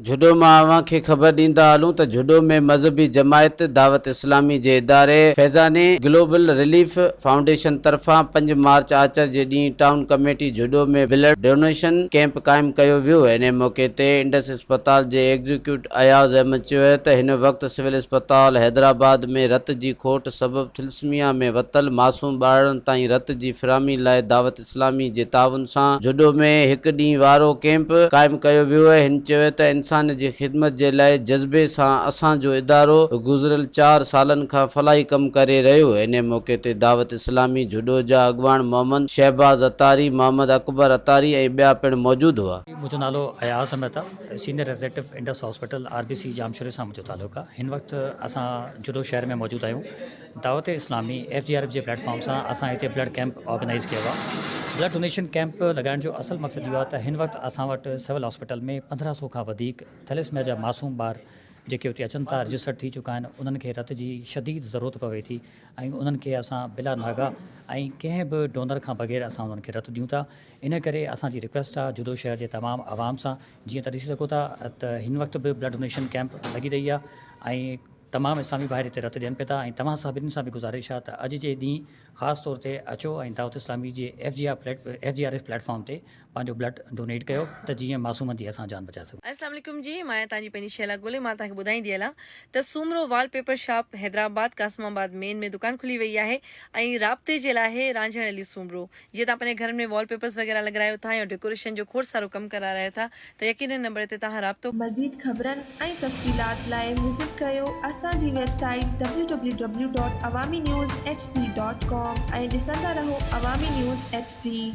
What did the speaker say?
جهڏو مان اوهان کي خبر ڏيندا هلون ته جهڏو ۾ مذهبي جماعت دعوت اسلامي جي اداري فيضان گلوبل رليف فائونڊيشن طرفان پنج مارچ آچر جي ڏينهن town committee Jhuddo ۾ blood donation camp قائم ڪيو ويو. انهي موقعي تي انڊس اسپتال جي ايگزيڪيوٽ اياز احمد چيو ته هن وقت سول اسپتال حيدرآباد ۾ رت جي کوٽ سبب ٿلسميا ۾ وتل معصوم ٻارڙن تائين رت جي فراهمي لاء دعوت اسلامي جي تعاون سان جهڏو ۾ هڪ ڏينهن وارو ڪيمپ قائم ڪيو ويو آهي. هن چيو ته انسان جي خدمت جي لاء جذبي سان اسان جو ادارو گذريل چار سالن کان فلاحي ڪم ڪري رهيو. انهي موقعي تي دعوت اسلامي جهڏو جا اڳواڻ محمد شهباز عطاري، محمد اڪبر عطاري ۽ ٻيا پڻ موجود هئا. منهنجو نالو اياز احمد آهي senior executive Indus hospital R B C Jamshoro سان منهنجو تعلق آهي هن وقت اسان جهڏو شهر ۾ موجود آهيون Dawat Islami F G R F جي پليٽ فارم سان اسان هتي بلڊ ڪيمپ آرگنائيز ڪيو آهي بلڊ ڊونيشن ڪيمپ لڳائڻ جو اصل مقصد اهو آهي ته هن وقت اسان وٽ سول هاسپيٽل ۾ 1500 کان وڌيڪ ٿيليسميا جا معصوم ٻار جيڪي اتي اچن ٿا رجسٽرڊ ٿي چڪا آهن انهن کي رت جي شديد ضرورت پوي ٿي ۽ انهن کي اسان بلا ناغا ۽ ڪنهن به ڊونر کان بغير اسان انهن کي رت ڏيون ٿا ان ڪري اسان جي رڪويسٽ آهي جدو شهر جي تمام عوام سان جيئن ته ڏسي سگهو ٿا ته هن وقت به بلڊ ڊونيشن ڪيمپ لڳي رهي آهي ۽ تمام اسلامي ڀائر هتي رت ڏين پيا ٿا ۽ توهان سڀني سان به گذارش آهي ته اڄ جي ڏينهن خاص طور تي اچو ۽ دعوت اسلامي جي F G R F G R F platform تي پنهنجو بلڊ ڊونيٽ ڪيو ته جيئن معصومن جي اسان جان بچائي سگهون. السلام عليڪم جي مان آهيان توهان جي پنهنجي شهلا گولي مان توهان کي ٻڌائيندي هلان ته Soomro wallpaper shop Hyderabad Qasimabad main ۾ دڪان کلي وئي آهي ۽ رابطي جي لاء آهي رانجهڻ علي سومرو جيئن توهان پنهنجي گهرن ۾ وال پيپرز وغيره لڳرايو ٿا يا ڊيڪوريشن جو کوڙ سارو ڪم ڪرارايو ٿا ته يقينن نمبر تي توهان رابطو مزيد خبرن ۽ تفصيلات لاء وزٽ ڪريو اسان جي website W W W dot Awami news H D dot com ۽ ڏسندا رهو عوامي نيوز ايڇ ڊي.